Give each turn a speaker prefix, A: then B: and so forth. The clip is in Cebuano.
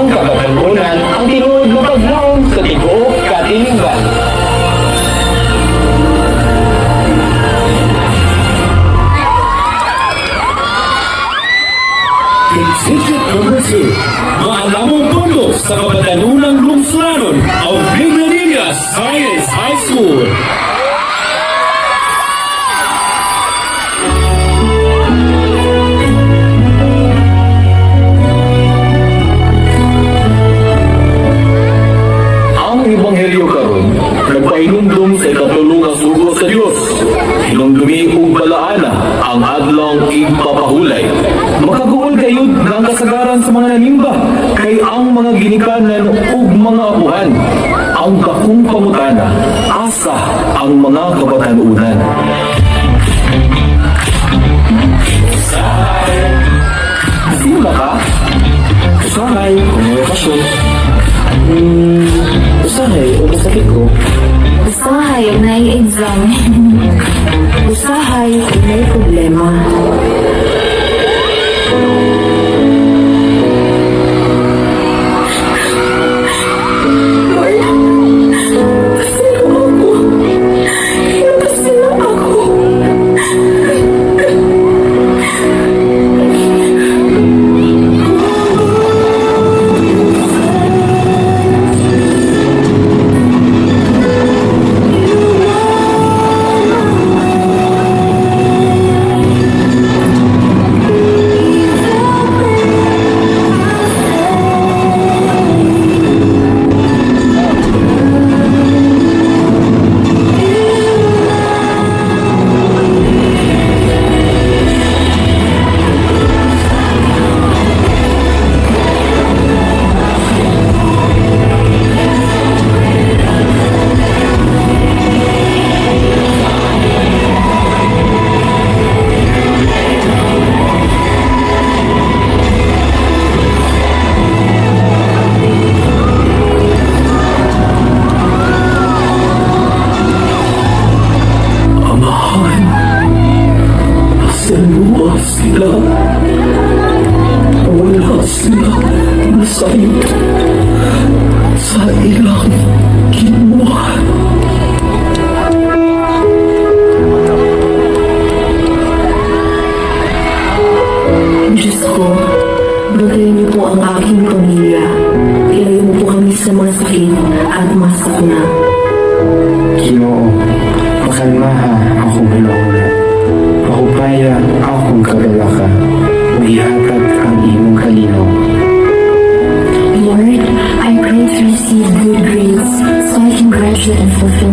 A: Ang kabatan-unan ang tinuod nga paglaom sa tibuok katilingban. Ticket number 2. Maalamong pondo sa kabatanunang lungsuranon of Migrelia Science High School. Ang Ebanghelyo karon nagpahinumdum sa ikatulo nga sugo sa Dios. Hinumdumi ug balaana ang adlong igpapahulay. Makaguol gayud nga ang kasagaran sa mga nanimba kay ang mga ginikanan ug mga apuhan. Ang dakong pangutana, asa ang mga kabatanunan? Sino ka? Usahay, kung may okasyon. Usahay, o masakit ko.
B: Usahay og naay exam. Usahay kung may problema. Lord, pasilo ako. Pasilo ako.
A: Amahan, pasaluwa sila. Wala sila nasayod sa ilang kinuha.
B: Diyos ko, bantayan niyo po ang aking pamilya. Ilayo mo po kami sa mga sakit at mga sakuna.
C: Ginoo, pakalmaha akong hunahuna. Pahupaya akong kagalaka. Ug ihatag ang imong kalinaw.
B: Lord, I pray to receive good grades so I can graduate and fulfill